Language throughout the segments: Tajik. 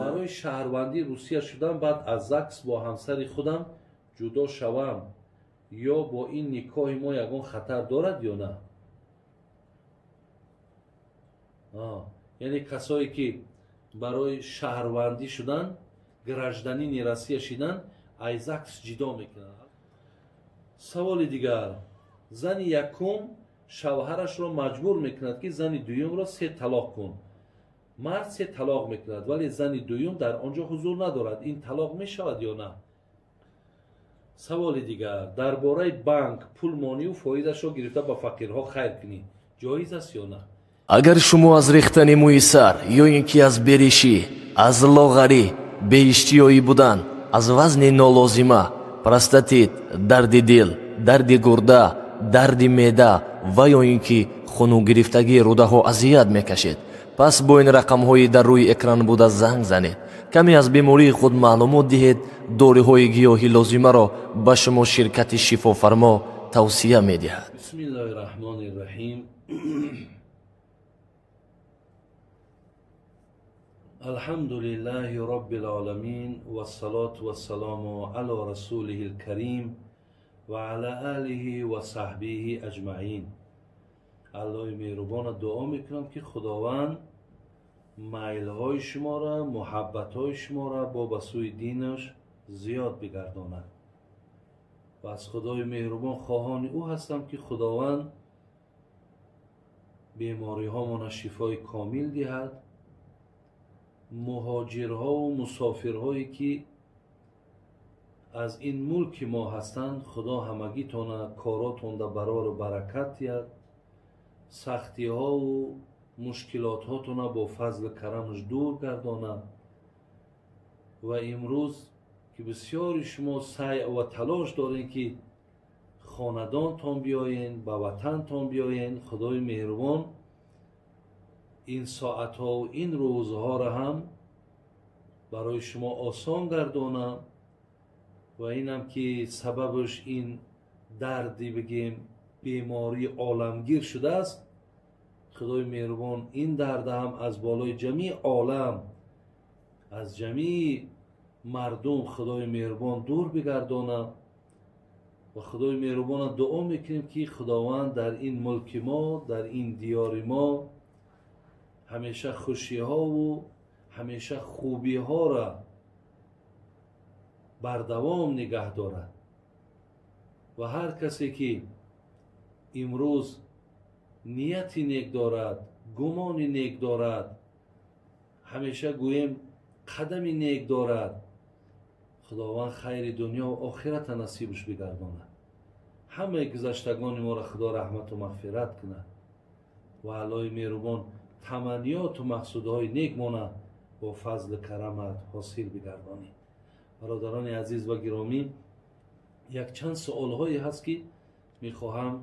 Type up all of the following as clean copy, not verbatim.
Барои шаҳрвандии Русия шудан баъд аз ЗАГС бо ҳамсари худам ҷудо шавам ё бо ин никоҳи мо ягон хатар дорад ё на? Яъне касое ки барои шаҳрвандӣ шудан, гражданини Россия шидан, аз ЗАГС ҷудо мекунанд. Саволи дигар. Зани якум шавҳарашро маҷбур мекунад, ки зани дуюмро се талоқ кун. Мард се талоқ мекунад, вале зани дуюм дар он ҷо ҳузур надорад. Ин талоқ мешавад ё на? Саволи дигар. Дар бораи банк пул монию фоидашро гирифта ба фақирҳо хайр кунӣ ҷоиз аст ё на? Агар шумо аз рехтани мӯи сар ё ин ки аз беришӣ, аз лоғарӣ, беиштиёӣ будан, аз вазни нолозима, простатит, дарди дил, дарди гурда, дарди меъда ва ё ин ки хунугирифтагии рӯдаҳо азият мекашед, пас бо ин рақамҳои дар рӯи экран буда занг занед. Каме аз бемории худ маълумот диҳед. Доруҳои гиёҳи лозимаро ба шумо ширкати Шифофармо тавсия медиҳад. Бисмиллоҳи раҳмони раҳим. Алҳамдулиллаҳи роббил оламин вассалоту вассаламу ало расулиҳил карим ва ала алиҳи ва саҳбиҳи аҷмаин. Аллоҳи меҳрубона дуо мекунам, ки Худованд майлҳои шуморо, муҳаббатҳои шуморо бо ба сӯи динаш зиёд бигардонад. Ва аз Худои меҳрубон хоҳони ӯ ҳастам, ки Худованд бемориҳомона шифои комил диҳад. Муҳоҷирҳову мусофирҳое ки аз ин мулки мо ҳастанд, Худо ҳамагитона коротонда барору баракат диҳад. Сахтиҳову мушкилотҳотона бо фазли карамаш дур гардонад. Ва имрӯз ки бисёри шумо саъй ва талош доред, ки хонадонтон биёен, ба ватантон биёен, Худои меҳрубон ин соатҳову ин рӯзҳоро ҳам барои шумо осон гардонад. Ва инам ки сабабаш ин дарди бигем бемории оламгир шудааст, Худои меҳрубон ин дарда ҳам аз болои ҷамии олам, аз ҷамии мардум Худои меҳрубон дур бигардонад. Ва Худои меҳрубона дуо мекунем, ки Худованд дар ин мулки мо, дар ин диёри мо ҳамеша хушиҳову ҳамеша хубиҳоро бардавом нигаҳ дорад. Ва ҳар касе ки имрӯз нияти нек дорад, гумони нек дорад, ҳамеша гӯем қадами нек дорад, Худованд хайри дунё ва охирата насибаш бигардонад. Ҳамаи гузаштагони моро Худо раҳмату мағфират кунад ва Аллоҳи меҳрубон таманниёту мақсудҳои нек мона бо фазли карамат ҳосил бигардонед. Бародарони азиз ва гиромӣ, якчанд суолҳое ҳаст, ки мехоҳам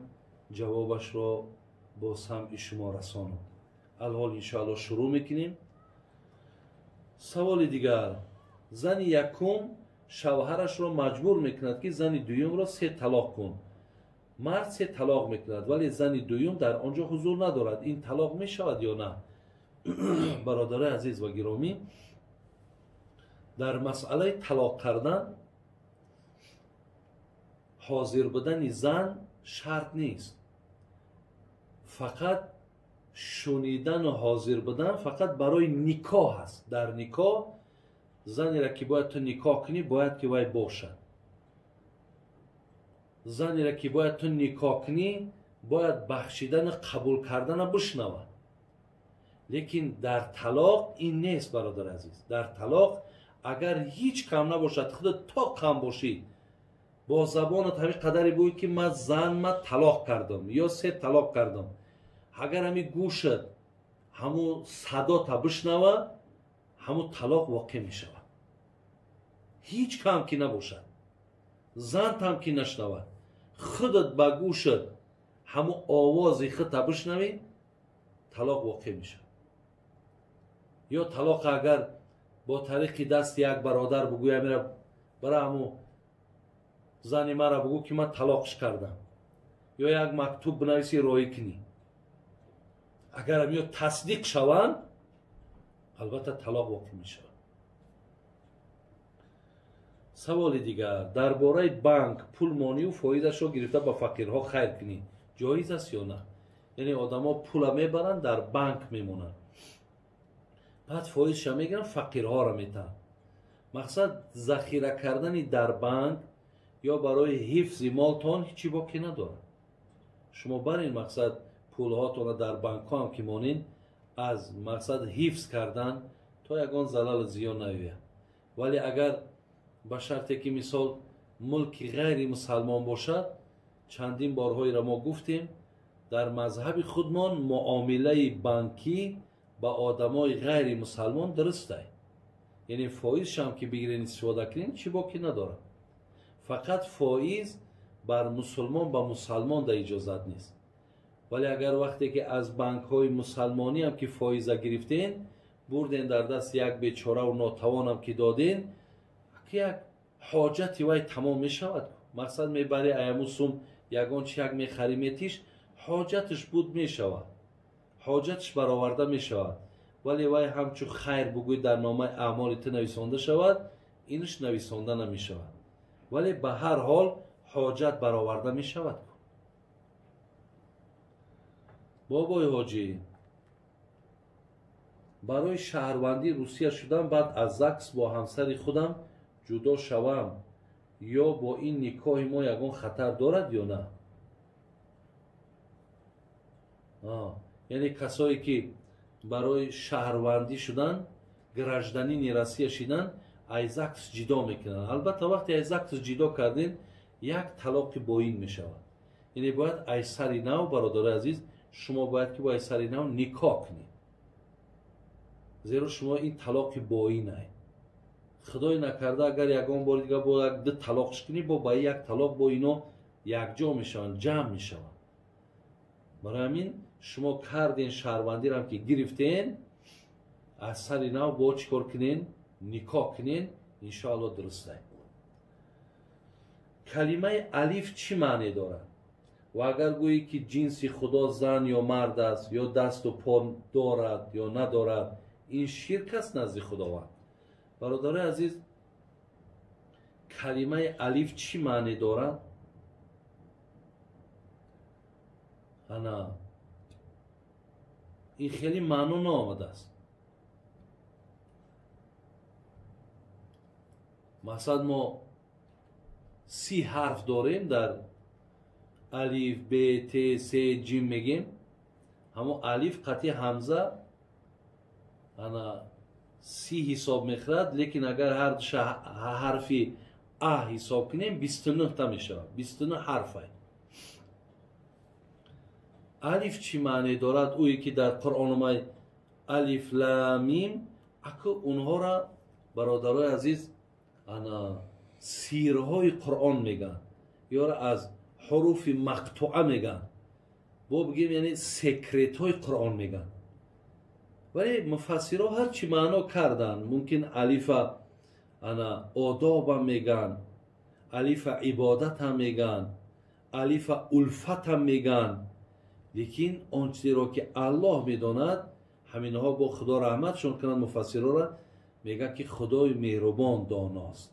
ҷавобашро бо самъи шумо расонам. Алҳол иншоаллоҳ шурӯъ мекунем. Саволи дигар. Зани якум шавҳарашро маҷбур мекунад, ки зани дуюмро се талоқ кун. Мард се талоқ мекунад, вале зани дуюм дар он ҷо ҳузур надорад. Ин талоқ мешавад ё на? Бародарои азиз ва гиромӣ, дар масъалаи талоқ кардан ҳозир будани зан шарт нест. Фақат шунидану ҳозир будан фақат барои никоҳ аст. Дар никоҳ занеро ки бояд ту никоҳ кунӣ, бояд ки вай бошад. Занеро ки бояд ту никоҳ кунӣ, бояд бахшидану қабул кардана бишнавад. Лекин дар талоқ ин нест, бародари азиз. Дар талоқ агар ҳеҷ кам набошад, худат то кам бошӣ, бо забонат ҳамин қадаре буй, ки ман зан ма талоқ кардам ё се талоқ кардам, агар ҳамин гӯшат ҳамун садота бишнава, ҳамун талоқ воқеъ мешавад. Ҳеҷ кам ки набошад, зантам ки нашнавад, худат ба гӯшат ҳамун овози худта бишнавӣ, талоқ воқеъ мешавад. Ё талоқ агар бо тариқи дасти як бародар бугӯя, мера бара ҳамун зани мара бугӯ, ки ман талоқш кардам, ё як мактуб бинависӣ, роҳӣ кунӣ. Агар ҳамиё тасдиқ шаванд, албатта талоқ воқеъ мешавад. Саволи дигар дар бораи банк пул монию фоидашро гирифта ба фақирҳо хайр кунӣ ҷоиз аст ё на? Яъне одамо пула мебаранд, дар банк мемонанд, баъд фоизша мегиранд, фақирҳоро метаҳанд. Мақсад захира кардани дар банк ё барои ҳифзи молтон ҳечи боқӣ надорад. Шумо бар ин мақсад пулҳотонро дар банкҳо ҳам ки монед, аз мақсад ҳифз кардан то ягон залалу зиён наояд. Вале агар ба шарте ки мисол мулки ғайри мусалмон бошад, чандин борҳоеро мо гуфтем, дар мазҳаби худмон муомилаи банкӣ ба одамои ғайри мусалмон дурустай. Яъне фоизшам ки бигирен истифода кунен, чӣ боқӣ надорад. Фақат фоиз бар мусулмон ба мусалмон да иҷозат нест. Вале агар вақте ки аз банкҳои мусалмонӣ ҳам ки фоиза гирифтен, бурден дар даст як бечораву нотавонам ки доден, як ҳоҷати вай тамом мешавад. Мақсад мебари аяму сум ягон чи як мехарӣ метиш, ҳоҷаташ буд мешавад, ҳоҷаташ бароварда мешавад. Вале вай ҳамчун хайр бугӯй дар номаи аъмоли ту нависонда шавад, инаш нависонда намешавад. Вале ба ҳар ҳол ҳоҷат бароварда мешавад. Бобои ҳоҷӣ, барои шаҳрвандии Русия шудан баъд аз ЗАГС бо ҳамсари худам ҷудо шавам ё бо ин никоҳи мо ягон хатар дорад ё на? Яъне касое ки барои шаҳрвандӣ шудан, гражданини Россия шидан, аз ЗАГС ҷидо мекунанд. Албатта вақте аз ЗАГС ҷидо кардем, як талоқи боин мешавад. Яъне бояд аз сари нав, бародарои азиз, шумо бояд ки бо аз сари нав никоҳ кунед, зеро шумо ин талоқи боинай. Худой накарда агар ягон бори дигар бо як ду талоқш кунӣ, бо ба як талоқ бо ино якҷо мешаванд, ҷамъ мешаванд. Барои ҳамин шумо карден шаҳрвандирам ки гирифтен, аз сари нав бо чӣ кор кунен? Никоҳ кунен, иншоалло дурустай. Калимаи алиф чӣ маъне дорад? Ва агар гӯӣ ки ҷинси худо зан ё мард аст, ё дасту по дорад ё надорад, ин ширк аст назди Худованд. Бародарои азиз, калимаи алиф чӣ маъне дорад? Ана ин хеле маъно наомадааст. Масалан мо 30 ҳарф дорем дар алиф, б, т, с, ҷим мегем. Ҳамо алиф қатъи ҳамза ана 30 ҳисоб мехӯрад, лекин агар ҳар ҳарфи а ҳисоб кунем, 29 та мешавад. 29 ҳарфай. Алиф чӣ маъне дорад? Ӯе ки дар Қуръон омад алиф, ла, мим, аку онҳоро бародарои азиз ана сирҳои Қуръон мегӯянд, ёро аз ҳуруфи мақтуа мегӯянд, бо бигем яъне секретҳои Қуръон мегӯянд. Вале муфассирҳо ҳар чӣ маъно карданд, мумкин алифа ана одобам мегӯянд, алифа ибодатам мегӯянд, алифа улфатам мегӯянд, лекин он чизеро ки Аллоҳ медонад, ҳаминҳо бо Худо раҳматшон кунанд муфассирҳоро, мегӯянд ки Худои меҳрубон доност.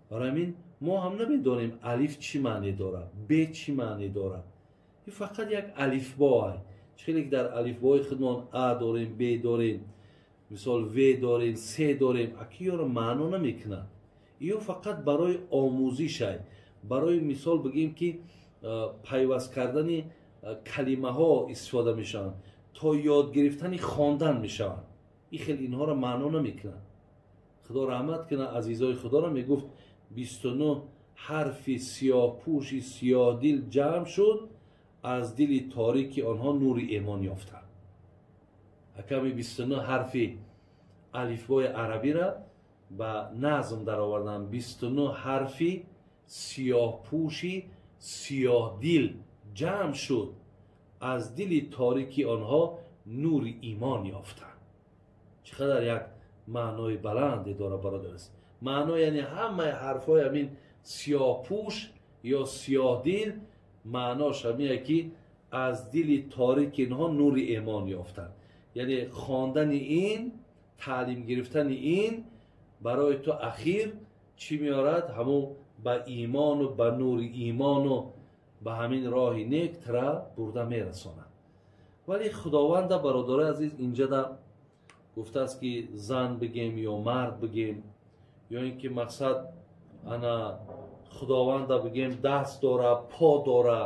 Барои ҳамин мо ҳам намедонем алиф чӣ маъне дорад, б чӣ маъне дорад. Ин фақат як алифбо аст. Хеле ки дар алифбои худмон а дорем, б дорем, мисол в дорем, с дорем, аки ёро маъно намекунад. Ё фақат барои омӯзиш аст. Барои мисол бигем ки пайваст кардани калимаҳо истифода мешаванд, то ёд гирифтани хондан мешаванд. Ин хел инҳоро маъно намекунанд. Худо раҳмат кунад азизои Худоро, мегуфт 29 ҳарфи сиёҳпӯши сиёҳдил ҷамъ шуд, аз дили торики онҳо нури эмон ёфтанд. Аками 29 ҳарфи алифбои арабиро ба назм дароварданд. 29 ҳарфи сиёҳпӯши сиёҳдил ҷамъ шуд, аз дили торики онҳо нури имон ёфтанд. Чӣ қадар як маънои баланде дорад, бародар аст. Маъно яъне ҳамаи ҳарфҳои ҳамин сиёҳпӯш ё сиёҳдил маънош ҳамине ки Аз дили торик инҳо нури имон ёфтанд. Яъне хондани ин, таълим гирифтани ин барои ту ахир чӣ меорад? Ҳамун ба имону ба нури имону ба ҳамин роҳи нек тра бурда мерасонад. Вале худованда бародарои азиз инҷада гуфтааст ки зан бигем ё мард бигем, ё ин ки мақсад ана худованда бигем даст дора, по дора,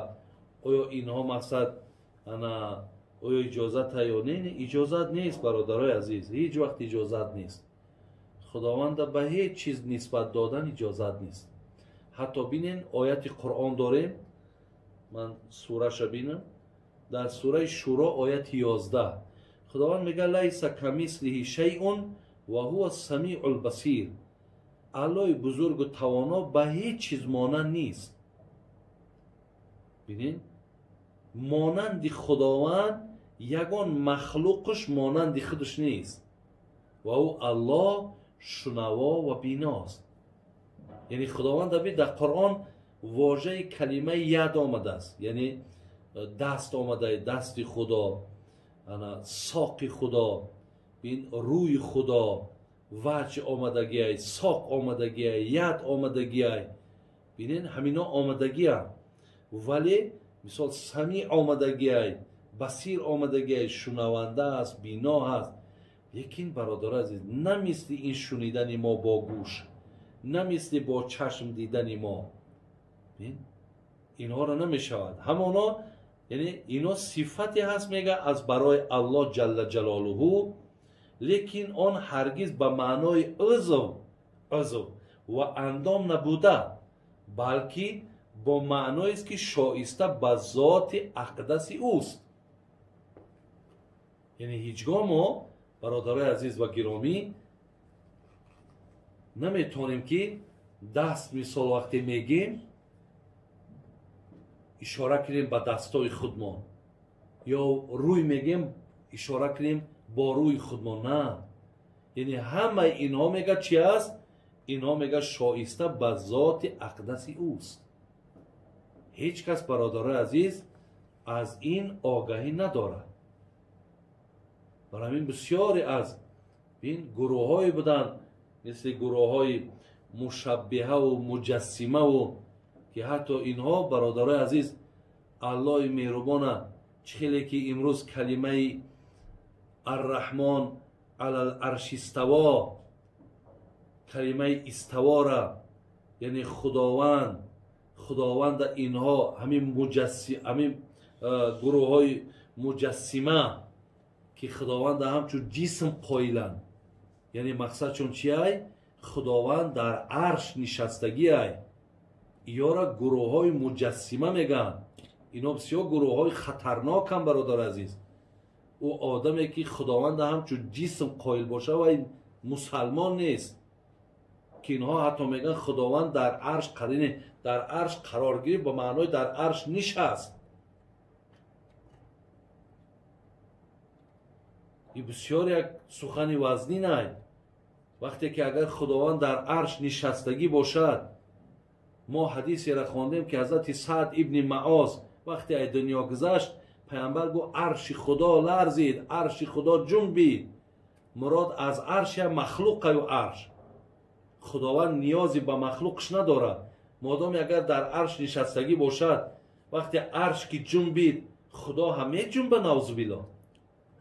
оё инҳо мақсад ана оё иҷозата ё не? Иҷозат нест бародарои азиз, ҳеҷ вақт иҷозат нест. Худованда ба ҳеҷ чиз нисбат додан иҷозат нест. Ҳатто бинен ояти Қуръон дорем, ман сураша бинам, дар сураи Шуро ояти 11 худованд мега лайса камислиҳи шайъун ва ҳува самиъул басир. Аллоҳи бузургу тавоно ба ҳеҷ чиз монанд нест. Бинен, монанди худованд ягон махлуқш монанди худаш нест ва ӯ Аллоҳ шунаво ва биност. Яъне худованд дар Қуръон вожаи калимаи яд омадааст, яъне даст омада, дасти худо, ана соқи худо, бин рӯи худо, ваҷ омадагиай, соқ омадагиай, яд омадагиай. Бинен, ҳамино омадагиам, вале мисол самиъ омадагиай, басир омадагиай, шунаванда аст, бино аст. Лекин бародари азиз, на мисли ин шунидани мо бо гӯш, на мисли бо чашм дидани мо, инҳоро намешавад. Ҳамоно яъне ино сифате ҳаст мега аз барои Аллоҳ ҷалла ҷалолуҳу, лекин он ҳаргиз ба маънои узв ва андом набуда, балки бо маъноест ки шоиста ба зоти ақдаси ӯст. Яъне ҳеҷ гоҳ мо бародарои азиз ва гиромӣ наметавонем ки даст мисол вақте мегем ишора кунем ба дастои худмон, ё рӯй мегем ишора кунем бо рӯи худмон. На, яъне ҳамаи инҳо мега чи аст? Инҳо мега шоиста ба зоти ақдаси ӯст. Ҳеҷ кас бародарои азиз аз ин огаҳӣ надорад. Барои ҳамин бисёре аз ин гурӯҳҳое буданд, мисли гурӯҳҳои мушаббиҳаву муҷассимаву, ки ҳатто инҳо бародарои азиз Аллоҳи меҳрубона чӣ хеле ки имрӯз калимаи арраҳмон алал арш иставо, калимаи иставора, яъне худованд, худованда инҳо ҳамин ҳамин гурӯҳҳои муҷассима ки худованда ҳамчун ҷисм қоиланд, яъне мақсадшон чиай? Худованд дар арш нишастагиай. Иёра гурӯҳҳои муҷассима мегӯянд. Ино бисёр гурӯҳҳои хатарнокам бародари азиз. Ӯ одаме ки худованда ҳамчун ҷисм қоил боша ва мусалмон нест, ки инҳо ҳатто мегӯянд худованд дар арш қарине, дар арш қарор гирифт ба маънои дар арш нишаст. Ин бисёр як сухани вазнин ай. Вақте ки агар худованд дар арш нишастагӣ бошад, мо ҳадисеро хондем ки ҳазрати Саъд ибни Маоз вақте ай дунё гузашт, паямбар гуфт арши худо ларзид, арши худо ҷунбид. Мурод аз арш я махлуқаю арш. Худованд ниёзе ба махлуқш надорад. Модоме агар дар арш нишастагӣ бошад, вақте арш ки ҷунбид, худо ҳам меҷунба, наузубилло.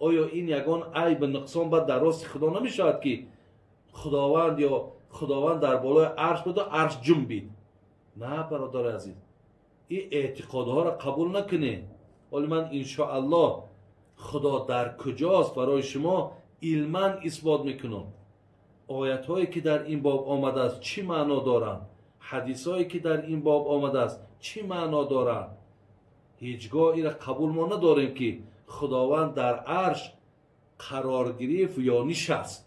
Оё ин ягон айб нуқсон бад дар рости худо намешавад ки худованд ё худованд дар болои арш буду арш ҷунбид? На бародари азиз, ин эътиқодҳоро қабул накунед. Ҳоле ман иншоаллоҳ худо дар куҷост барои шумо илман исбот мекунам. Оятҳое ки дар ин боб омадааст чӣ маъно доранд, ҳадисҳое ки дар ин боб омадааст чӣ маъно доранд. Ҳеҷ гоҳ инро қабул мо надорем ки худованд дар арш қарор гирифт ё нишаст.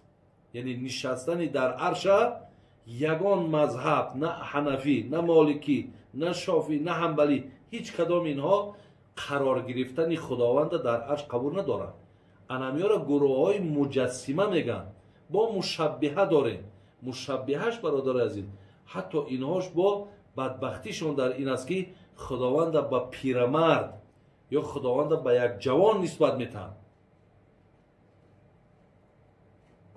Яъне нишастани дар арша ягон мазҳаб, на ҳанафӣ, на моликӣ, на шофӣ, на ҳанбалӣ, ҳеҷ кадом инҳо қарор гирифтани худованда дар арш қабул надоранд. Анамиёро гурӯҳҳои муҷассима мегӯянд. Бо мушаббиҳа дорем. Мушаббиҳаш бародари азиз, ҳатто инҳош бо бадбахтишон дар ин аст ки худованда ба пирамард ё Худованда ба як ҷавон нисбат метаҳанд.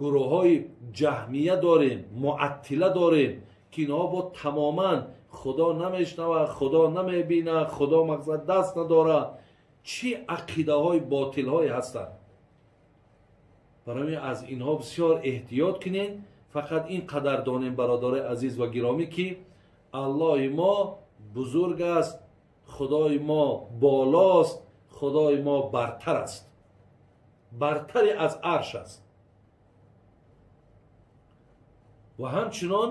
Гурӯҳҳои ҷаҳмия дорем, муаттила дорем, ки инҳо бо тамоман Худо намешнава, Худо намебина, Худо мақсад даст надора. Чӣ ақидаҳои ботилҳое ҳастанд. Барои аз инҳо бисёр эҳтиёт кунед. Фақат ин қадар донем, бародарои азиз ва гиромӣ, ки Аллоҳи мо бузург аст, Худои мо болост, Худои мо бартар аст, бартари аз арш аст. Ва ҳамчунон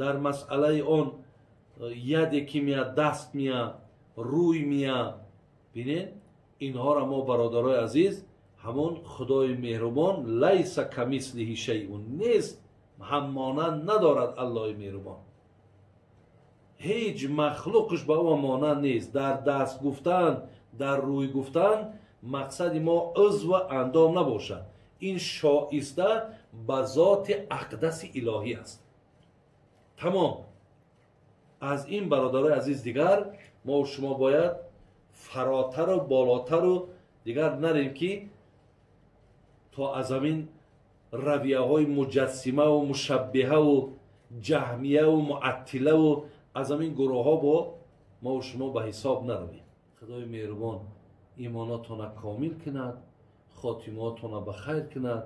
дар масъалаи он яде ки меяд, даст меяд, рӯй меяд, бинед, инҳоро мо, бародарои азиз, ҳамон Худои меҳрубон лайса камислиҳи шайъун нест, ҳаммонанд надорад Аллоҳи меҳрубон. Ҳеҷ махлуқш ба ӯ монанд нест. Дар даст гуфтан, дар рӯй гуфтан мақсади мо узв ва андом набошад. Ин шоиста ба зоти ақдаси илоҳӣ аст. Тамом. Аз ин, бародарои азиз, дигар мо шумо бояд фаротару болотару дигар нарем, ки то аз ҳамин равияҳои муҷассимаву мушаббиҳаву ҷаҳмияву муаттилаву аз ҳамин гурӯҳҳо бо мо шумо ба ҳисоб наравем. Худои меҳрубон имонотона комил кунад, хотимаотона ба хайр кунад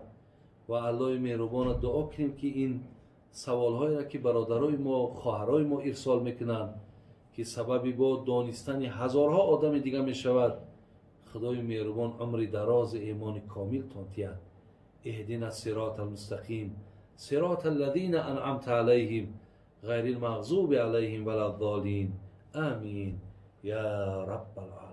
ва Аллоҳи меҳрубона дуо кунем, ки ин саволҳоеро, ки бародарои мо, хоҳарои мо ирсол мекунанд, ки сабаби бо донистани ҳазорҳо одами дига мешавад, Худои меҳрубон умри дарози имони комилтон диҳад. اهدنا الصراط المستقيم صراط الذين أنعمت عليهم غير المغضوب عليهم ولا الضالين آمين يا رب العالمين.